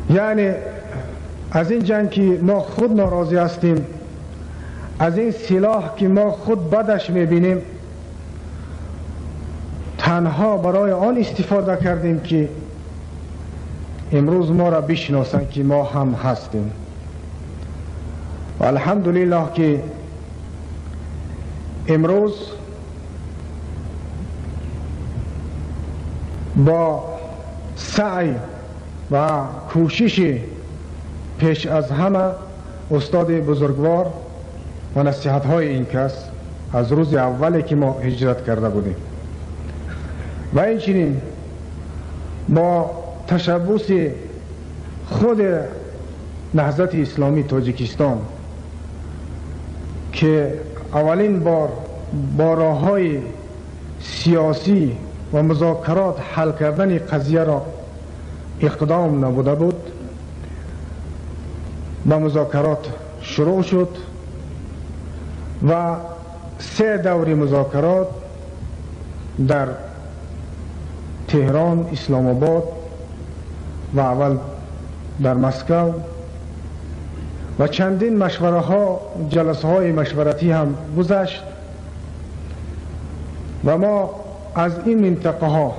یعنی از این جنگ که ما خود ناراضی هستیم، از این سلاح که ما خود بدش میبینیم، تنها برای آن استفاده کردیم که امروز ما را بشناسند که ما هم هستیم. و الحمدلله که امروز با سعی و کوشش پیش از همه استاد بزرگوار و نصیحت های این کس از روز اولی که ما هجرت کرده بودیم و اینچنین با تشبث خود نهضت اسلامی تاجیکستان که اولین بار با راه‌های سیاسی و مذاکرات حل کردن قضیه را اقدام نبوده بود، با مذاکرات شروع شد و 3 دور مذاکرات در تهران، اسلام آباد و اول در مسکو و چندین مشوره ها، جلسه های مشورتی هم گذشت و ما از این منطقه ها،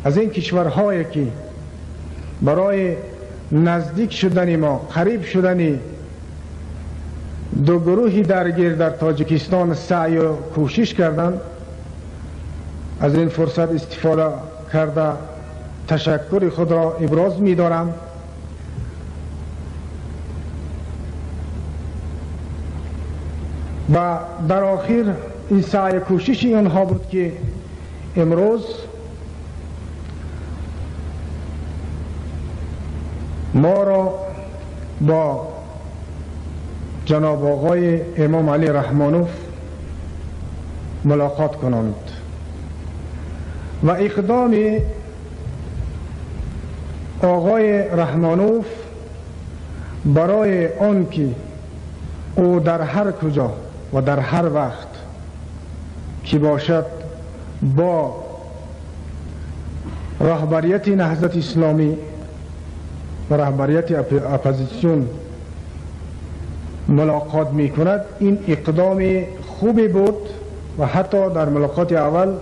از این کشورهایی که برای نزدیک شدن ما، قریب شدن دو گروهی درگیر در تاجیکستان سعی و کوشش کردند، از این فرصت استفاده کرده تشکر خود را ابراز می دارم. و در آخر این سعی کوشش آنها بود که امروز ما را با جناب آقای امام علی رحمانوف ملاقات کنند و اقدام آقای رحمانوف برای آنکه او در هر کجا و در هر وقت که باشد با رهبریت نهضت اسلامی و رهبریت اپوزیسیون ملاقات می کند، این اقدام خوبی بود و حتی در ملاقات اول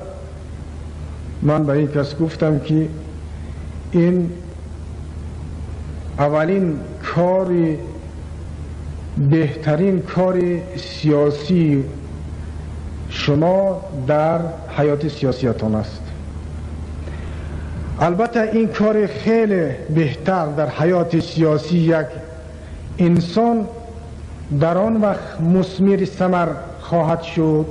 من به این کس گفتم که این اولین کار، بهترین کار سیاسی شما در حیات سیاسیتان است. البته این کار خیلی بهتر در حیات سیاسی یک انسان در آن وقت مثمر ثمر خواهد شد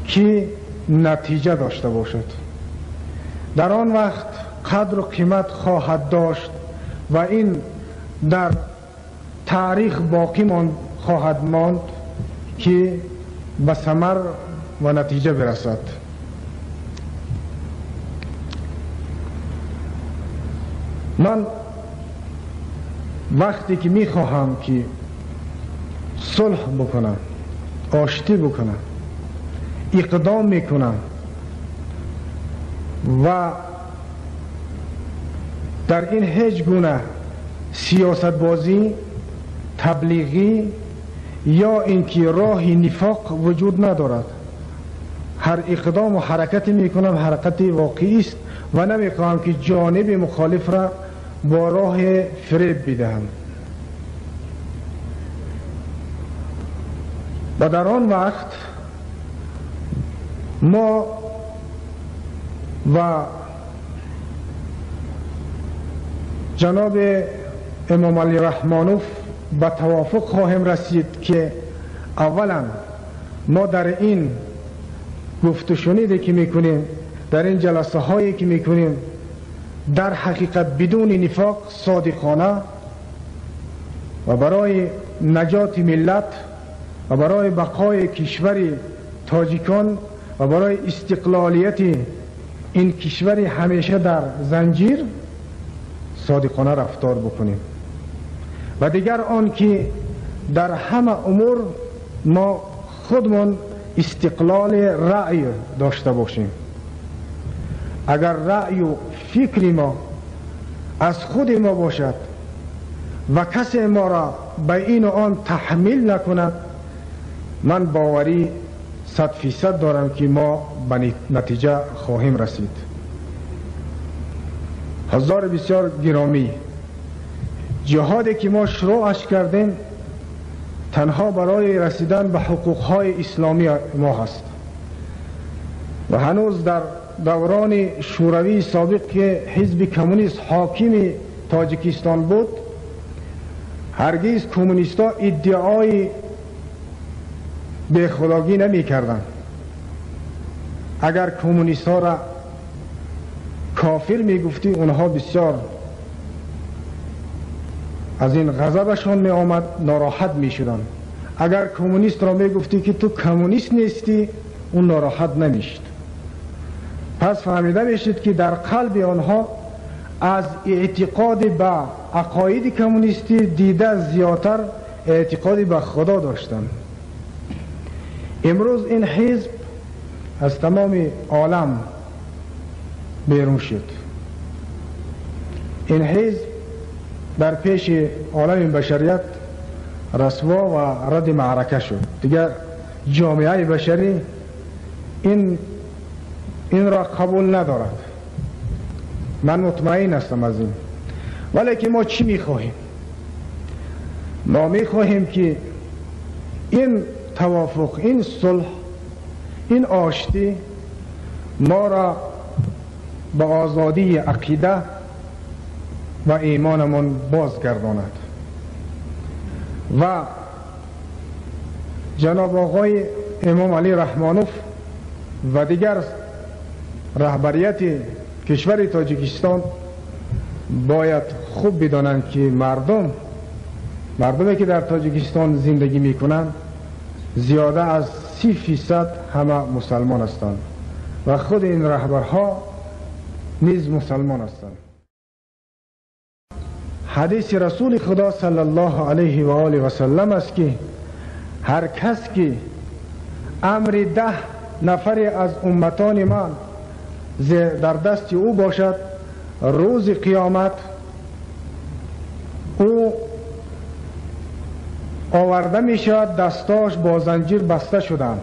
که نتیجه داشته باشد، در آن وقت قدر و قیمت خواهد داشت و این در تاریخ باقی خواهد ماند که به ثمر و نتیجه برسد. من وقتی که میخواهم که صلح بکنم، آشتی بکنم، اقدام میکنم و در این هیچ گونه سیاست بازی، تبلیغی یا اینکه راه نفاق وجود ندارد. هر اقدام و حرکتی میکنم حرکت واقعی است و نمیخواهم که جانب مخالف را با راه فریب بدهم. و در آن وقت ما و جناب امام علی رحمانوف به توافق خواهیم رسید که اولا ما در این گفت و شنیدی که میکنیم، در این جلسه هایی که میکنیم، در حقیقت بدون نفاق، صادقانه و برای نجات ملت و برای بقای کشور تاجیکان و برای استقلالیت این کشور همیشه در زنجیر صادقانه رفتار بکنیم. و دیگر آن که در همه امور ما خودمان استقلال رأی داشته باشیم. اگر رأی و فکر ما از خود ما باشد و کسی ما را به این و آن تحمیل نکند، من باوری 100% دارم که ما به نتیجه خواهیم رسید. حضار بسیار گرامی، جهادی که ما شروعش کردیم تنها برای رسیدن به حقوقهای اسلامی ما هست و هنوز در دوران شوروی سابق که حزب کمونیست حاکم تاجیکستان بود، هرگز کمونیست‌ها ادعای بخداگی نمی کردند. اگر کمونیست‌ها را کافر می گفتی، اونها بسیار از این غضبشان می آمد، ناراحت می شدند. اگر کمونیست را می گفتی که تو کمونیست نیستی، اون ناراحت نمیشد. پس فهمیده میشد که در قلب آنها از اعتقاد به عقاید کمونیستی دیده زیادتر اعتقاد به خدا داشتند. امروز این حزب از تمام عالم بیرون شد. این حزب در پیش عالم بشریت رسوا و رد معرکه شد. دیگر جامعه بشری این را قبول ندارد. من مطمئن هستم از این. ولی که ما چی میخواهیم؟ ما میخواهیم که این توافق، این صلح، این آشتی ما را به آزادی عقیده و ایمانمان بازگرداند. و جناب آقای امام علی رحمانوف و دیگر رهبریت کشور تاجیکستان باید خوب بدانند که مردمی که در تاجیکستان زندگی میکنند زیاده از 30% همه مسلمان هستند و خود این رهبرها نیز مسلمان هستند. حدیث رسول خدا صلی الله علیه و آله و سلم است که هر کس که امر 10 نفر از امتان من در دست او باشد، روز قیامت او آورده می شود، دستاش با زنجیر بسته شدند.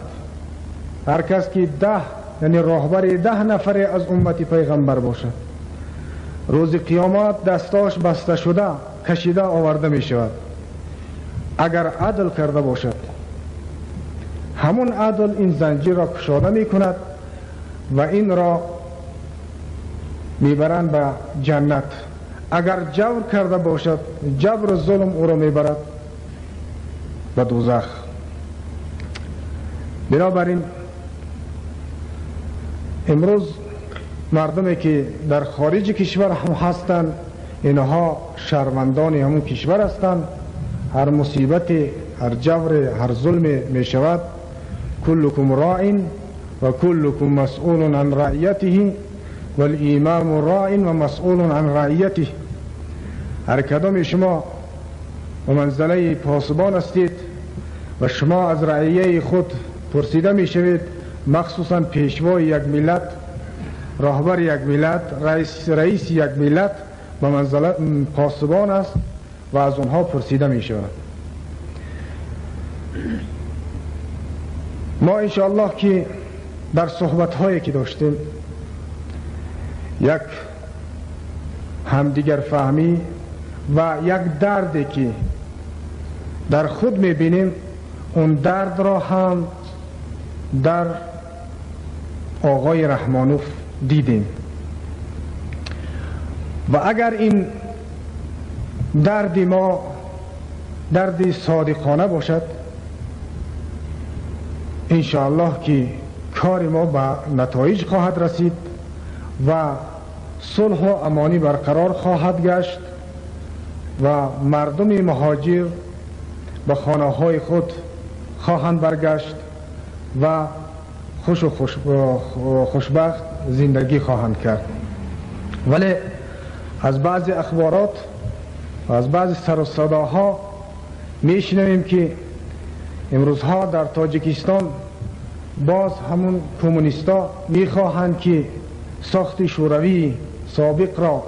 هر کس که 10 یعنی راهبر 10 نفر از امت پیغمبر باشد، روز قیامت دستاش بسته شده کشیده آورده می شود. اگر عدل کرده باشد، همون عدل این زنجیر را کشاده می کند و این را میبرند به جنت. اگر جبر کرده باشد، جبر و ظلم او را میبرد به دوزخ. بنابراین امروز مردمی که در خارج کشور هم هستند، اینها شهروندان همون کشور هستند. هر مصیبت، هر جبر، هر ظلم می شود، کلکم راع و کلکم مسئول عن رعیته والامام راع و مسئول عن رعیته. هر کدام شما به منزله پاسبان هستید و شما از رعیه خود پرسیده می شوید، مخصوصا پیشوای یک ملت، راهبر یک ملت، رئیس یک ملت به منزله پاسبان است و از آنها پرسیده می شود. ما انشاءالله که در صحبت هایی که داشتیم یک همدیگر فهمی و یک دردی که در خود میبینیم، اون درد را هم در آقای رحمانوف دیدیم. و اگر این درد ما درد صادقانه باشد، انشاءالله که کار ما به نتایج خواهد رسید و صلح و امانی برقرار خواهد گشت و مردم مهاجر به خانه های خود خواهند برگشت و خوش و خوشبخت زندگی خواهند کرد. ولی از بعضی اخبارات و از بعضی سر و صداها میشنویم که امروزها در تاجیکستان باز همون کمونیستا میخواهند که ساخت شوروی سابق را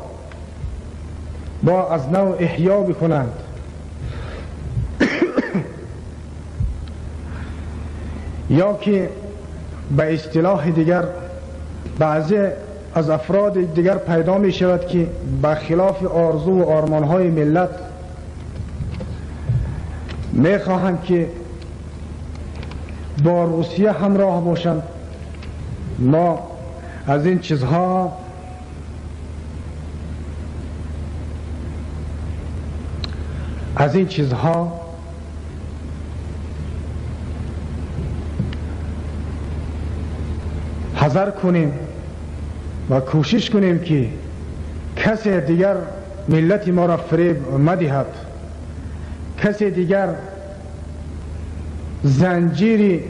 با از نو احیا بکنند، یا که به اصطلاح دیگر بعضی از افراد دیگر پیدا می شود که به خلاف آرزو و آرمانهای ملت می خواهند که با روسیه همراه باشند. ما از این چیزها حذر کنیم و کوشش کنیم که کسی دیگر ملت ما را فریب مدهد، کسی دیگر زنجیر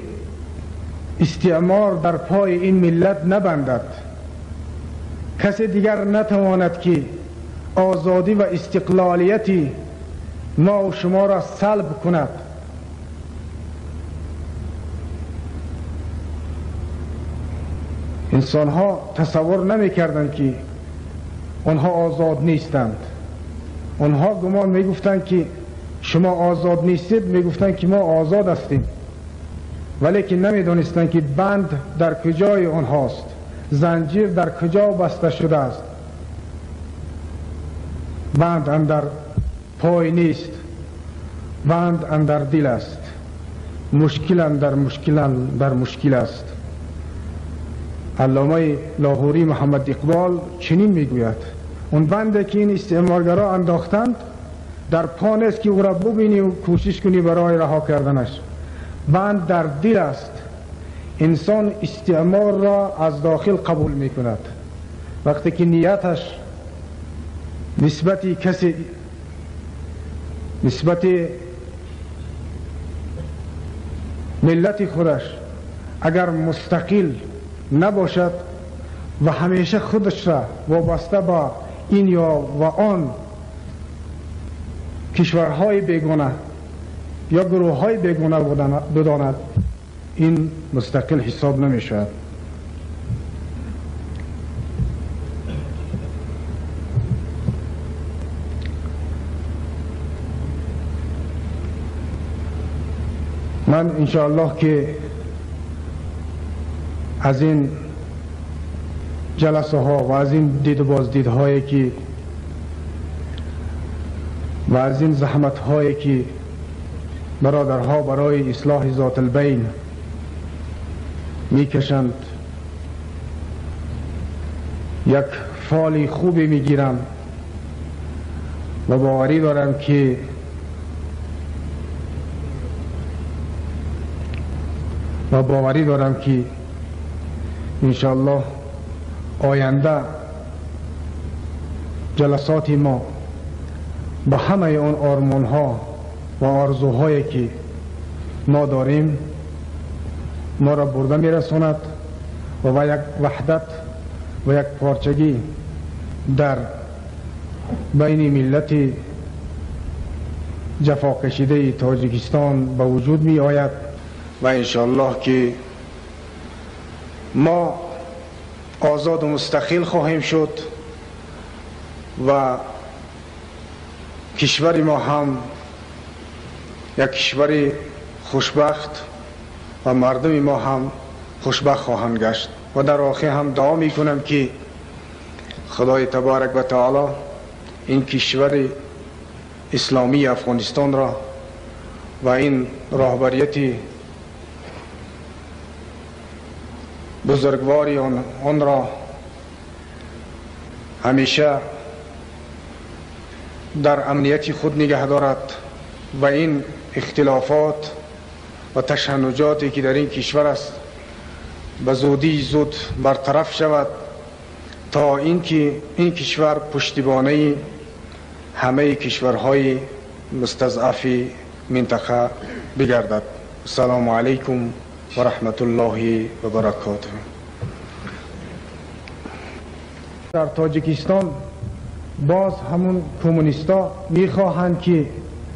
استعمار در پای این ملت نبندد، کسی دیگر نتواند که آزادی و استقلالیت ما و شما را سلب کند. انسان ها تصور نمی کردند که آنها آزاد نیستند. آنها گمان می گفتند که شما آزاد نیستید، می گفتند که ما آزاد هستیم، ولیکن نمی دانستند که بند در کجای آنهاست، زنجیر در کجا بسته شده است. بند اندر پای نیست، بند اندر دل است، مشکل اندر مشکل اندر مشکل است. علامه لاهوری محمد اقبال چنین میگوید: اون بنده که این استعمارگرا انداختند در پا نیست که او را ببینی و کوشش کنی برای رها کردنش. بند در دل است. انسان استعمار را از داخل قبول میکند. وقتی که نیتش نسبت کسی، نسبت ملت خودش اگر مستقل نباشد و همیشه خودش را وابسته با این یا و آن کشورهای بیگانه یا گروههای بیگانه بداند، این مستقل حساب نمی شود. من انشاءالله که از این جلسه ها و از این دید و بازدیدهایی که و از این زحمت هایی که برادرها برای اصلاح ذات البین میکشند یک فال خوبی میگیرم و باوری دارم که انشاءالله آینده جلسات ما با همه اون آرمان ها و آرزوهایی که ما داریم ما را برده میرساند و با یک وحدت و یک پارچگی در بین ملت جفاکشیده تاجیکستان به وجود می آید و انشاءالله که ما آزاد و مستقل خواهیم شد و کشور ما هم یک کشور خوشبخت و مردم ما هم خوشبخت خواهند گشت. و در آخر هم دعا می کنم که خدای تبارک و تعالی این کشور اسلامی افغانستان را و این راهبریت بزرگواری آن را همیشه در امنیت خود نگه دارد و این اختلافات و تشنجاتی که در این کشور است به زودی زود برطرف شود تا اینکه این کشور پشتیبانه همه کشورهای مستضعف منطقه بگردد. السلام علیکم و رحمت الله و برکاته. در تاجیکستان باز همون کمونیستا میخواهند که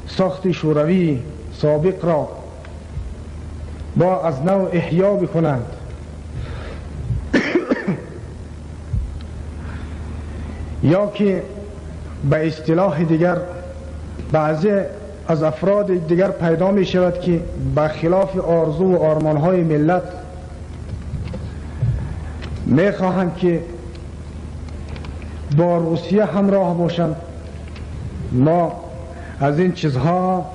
ساخت شوروی سابق را با از نو احیا بکنند. یا که به اصطلاح دیگر بعضی از افراد دیگر پیدا می شود که برخلاف آرزو و آرمانهای ملت می خواهند که با روسیه همراه باشند. ما از این چیزها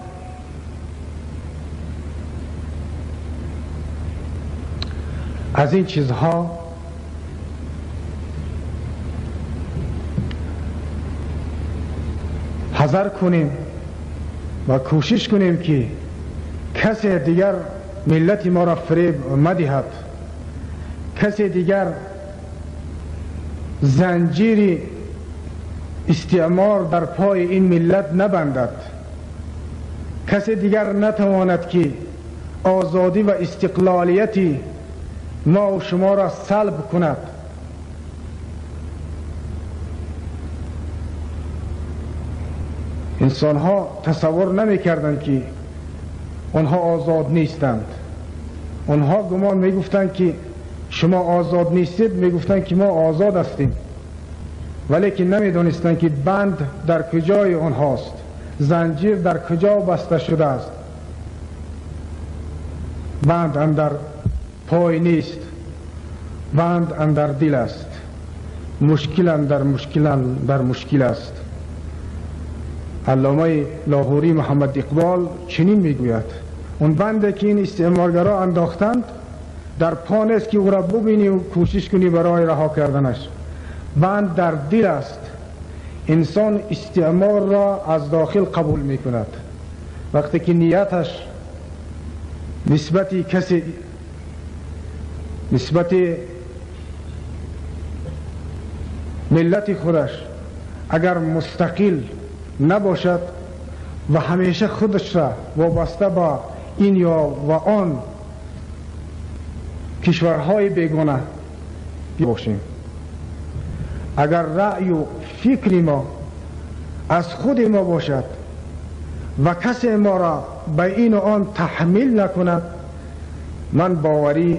حذر کنیم و کوشش کنیم که کسی دیگر ملت ما را فریب مدهد، کسی دیگر زنجیر استعمار در پای این ملت نبندد، کسی دیگر نتواند که آزادی و استقلالیت ما و شما را سلب کند. انسان ها تصور نمی کردند که آنها آزاد نیستند. آنها گمان می گفتند که شما آزاد نیستید، می گفتند که ما آزاد هستیم، ولیکن نمی دانستند که بند در کجای آنهاست، زنجیر در کجا بسته شده است. بند اندر پای نیست، بند اندر دل است، مشکل اندر مشکل اندر مشکل است. علامه لاهوری محمد اقبال چنین میگوید: اون بنده که این استعمارگرا انداختند در پا نیست که او را ببینی و کوشش کنی برای رها کردنش. بند در دل است. انسان استعمار را از داخل قبول میکند. وقتی که نیتش نسبت کسی، نسبت ملت خودش اگر مستقل نباشد و همیشه خودش را وابسته با این یا و آن کشورهای بیگانه باشیم، اگر رأی و فکر ما از خود ما باشد و کسی ما را به این و آن تحمیل نکند، من باوری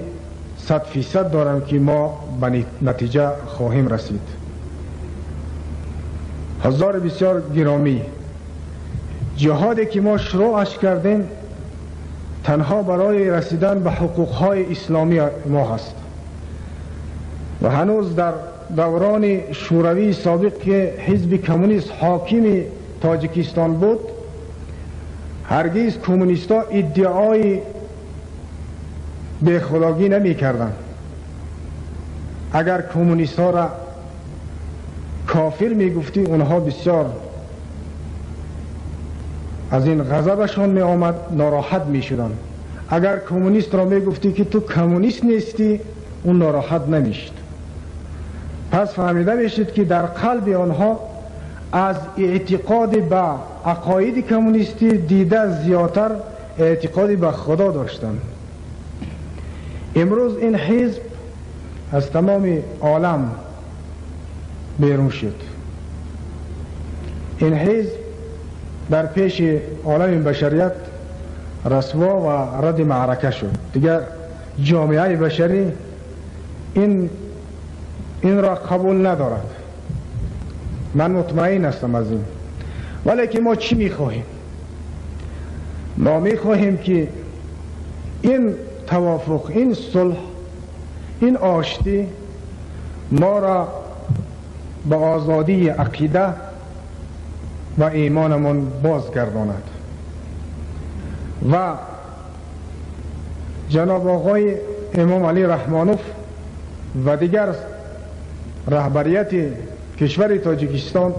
100% دارم که ما به نتیجه خواهیم رسید. هزار بسیار گرامی، جهادی که ما شروعش کردیم تنها برای رسیدن به حقوقهای اسلامی ما هست و هنوز در دوران شوروی سابق که حزب کمونیست حاکم تاجیکستان بود، هرگز کمونیست‌ها ادعای بخداگی نمی کردند. اگر کمونیست‌ها را کافر می گفتی، اونها بسیار از این غضبشان می آمد، ناراحت می شدند. اگر کمونیست را می گفتی که تو کمونیست نیستی، اون ناراحت نمیشد. پس فهمیده میشد که در قلب آنها از اعتقاد به عقاید کمونیستی دیده زیادتر اعتقاد به خدا داشتند. امروز این حزب از تمام عالم بیرون شد. این حزب در پیش عالم بشریت رسوا و رد معرکه شد. دیگر جامعه بشری این را قبول ندارد. من مطمئن هستم از این. ولی که ما چی میخواهیم؟ ما میخواهیم که این توافق، این صلح، این آشتی ما را به آزادی عقیده و ایمانمان بازگرداند. و جناب آقای امام علی رحمانوف و دیگر رهبریت کشور تاجیکستان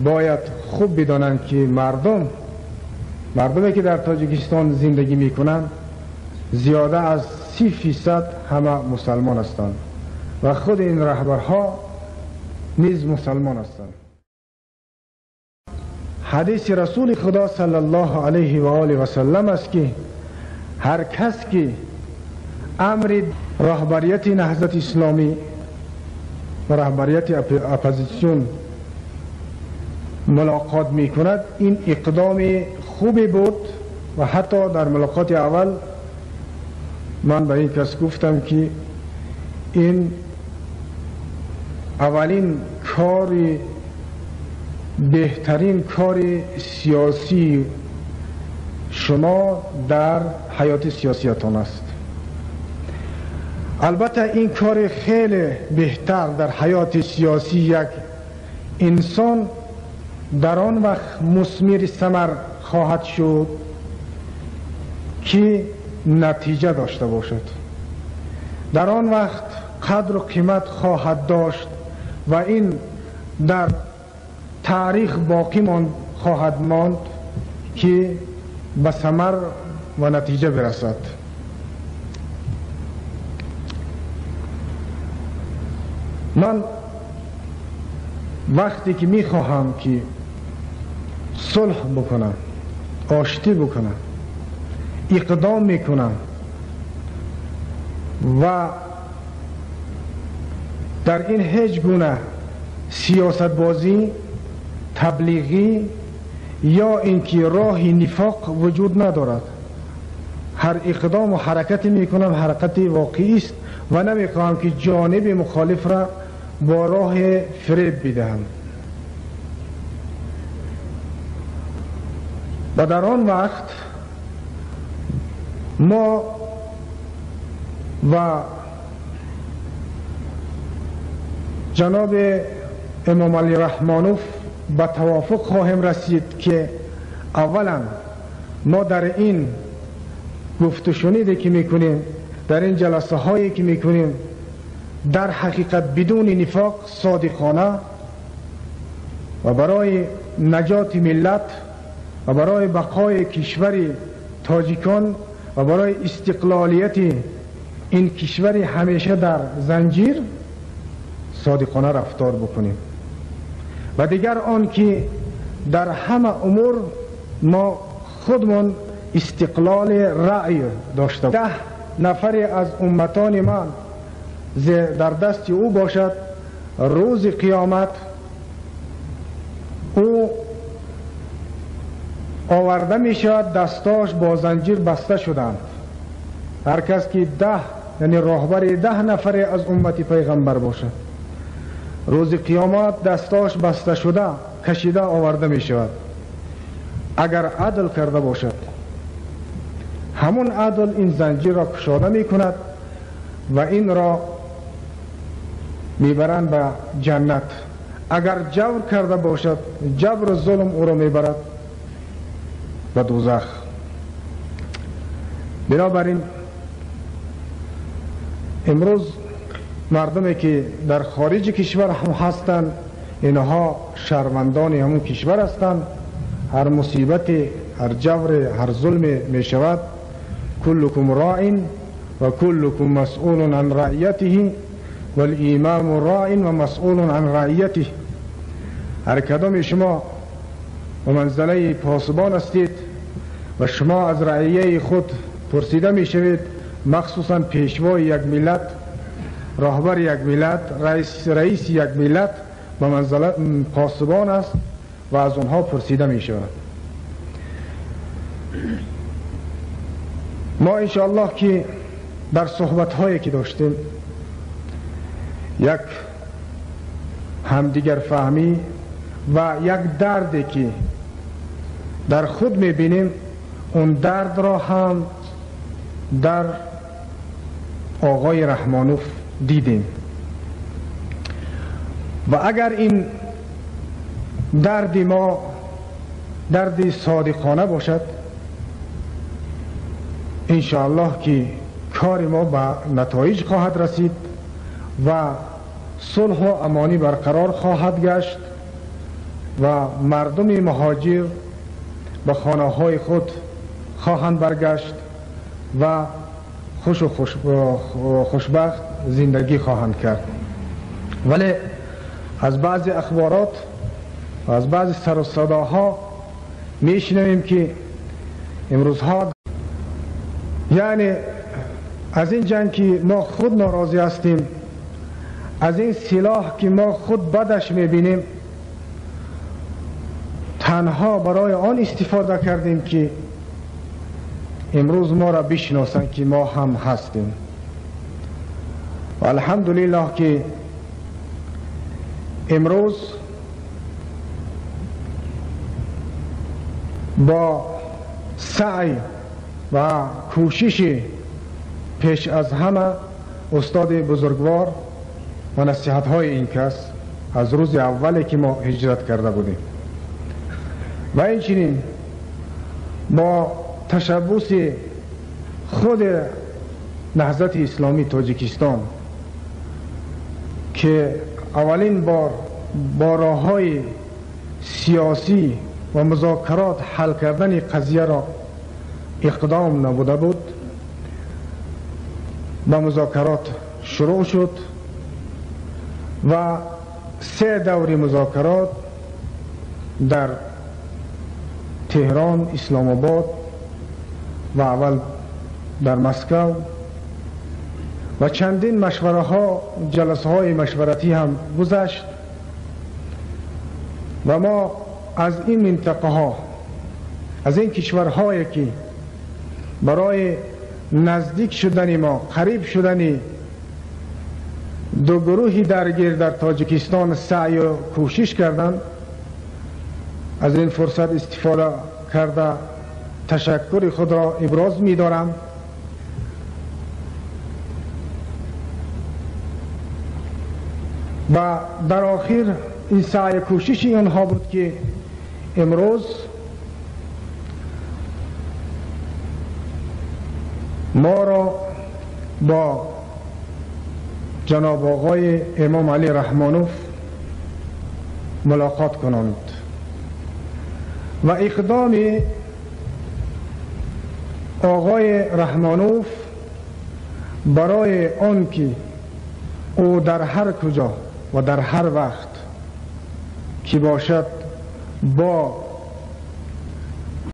باید خوب بدانند که مردمی که در تاجیکستان زندگی میکنند زیاده از 30% همه مسلمان هستند و خود این رهبرها نیز مسلمان هستند. حدیث رسول خدا صلی الله علیه و آله و سلم است که هر کس که امر رهبریت نهضت اسلامی و رهبریت اپوزیسیون ملاقات می کند، این اقدام خوبی بود و حتی در ملاقات اول من به این کس گفتم که این اولین کاری беҳтарин кори сиёсии шумо дар ҳаёти сиёсиятон аст. Албатта ин кори хеле беҳтар дар ҳаёти сиёсии як инсон дар он вақт мусмири самар хоҳад шуд ки натиҷа дошта бошад, дар он вақт қадру қимат хоҳад дошт ва ин дар таърих боқӣ хоҳад монд ки ба самар ва натиҷа бирасад. Ман вақте ки мехоҳам ки сулҳ бикунам, оштӣ бикунам, иқдом мекунам ва дар ин ҳеҷ гуна сиёсатбозӣ, таблиғӣ ё инки роҳи нифоқ вуҷуд надорад. Ҳар иқдому ҳаракате мекунам ҳаракати воқеӣ аст ва намехоҳам ки ҷониби мухолиф را با راه فریب بدهم. و در آن وقت ما و جناب امام علی رحمانوف به توافق خواهیم رسید که اولا ما در این گفت و شنیدی که میکنیم، در این جلسه هایی که میکنیم، در حقیقت بدون نفاق، صادقانه و برای نجات ملت و برای بقای کشور تاجیکان و برای استقلالیت این کشور همیشه در زنجیر صادقانه رفتار بکنیم. و دیگر آن که در همه امور ما خودمان استقلال رأی داشته. 10 نفر از امتان من در دست او باشد، روز قیامت او آورده می شود، دستاش با زنجیر بسته شدند. هر کس که 10 یعنی راهبر 10 نفر از امت پیغمبر باشد، روز قیامت دستاش بسته شده کشیده آورده می شود. اگر عدل کرده باشد، همون عدل این زنجیر را کشاده می کند و این را میبرند به جنت. اگر جبر کرده باشد، جبر و ظلم او را میبرد به دوزخ. بنابراین امروز مردمی که در خارج کشور هم هستند، اینها شهروندان همون کشور هستند. هر مصیبت، هر جبر، هر ظلم می شود، کلکم راع و کلکم مسئول عن رعیته والامام راع و مسئول عن رعیته. هر کدام شما به منزله پاسبان هستید و شما از رعیه خود پرسیده می شوید، مخصوصا پیشوای یک ملت، راهبر یک ملت، رئیس یک ملت به منزله پاسبان است و از آنها پرسیده می شود. ما انشاءالله که در صحبت هایی که داشتیم یک همدیگر فهمی و یک دردی که در خود میبینیم، اون درد را هم در آقای رحمانوف دیدیم. و اگر این درد ما درد صادقانه باشد، انشاءالله که کار ما به نتایج خواهد رسید و صلح و امانی برقرار خواهد گشت و مردم مهاجر به خانه های خود خواهند برگشت و خوش و خوشبخت زندگی خواهند کرد. ولی از بعضی اخبارات و از بعضی سر و صداها میشنویم که امروزها، یعنی از این جنگ که ما خود ناراضی هستیم، از این سلاح که ما خود بدش میبینیم، تنها برای آن استفاده کردیم که امروز ما را بشناسند که ما هم هستیم. و الحمدلله که امروز با سعی و کوشش پیش از همه استاد بزرگوار و نصیحت های این کس از روز اولی که ما هجرت کرده بودیم و اینچنین با تشبث خود نهضت اسلامی تاجیکستان که اولین بار با راه‌های سیاسی و مذاکرات حل کردن قضیه را اقدام نبوده بود، با مذاکرات شروع شد و 3 دور مذاکرات در تهران، اسلام آباد و اول در مسکو و چندین مشوره ها، جلسه های مشورتی هم گذشت و ما از این منطقه ها، از این کشورهایی که برای نزدیک شدن ما، قریب شدن دو گروهی درگیر در تاجیکستان سعی و کوشش کردند، از این فرصت استفاده کرده تشکر خود را ابراز می دارم. و در آخر این سعی کوشش آنها بود که امروز ما را با جناب آقای امام علی رحمانوف ملاقات کنند و اقدام آقای رحمانوف برای آنکه او در هر کجا و در هر وقت که باشد با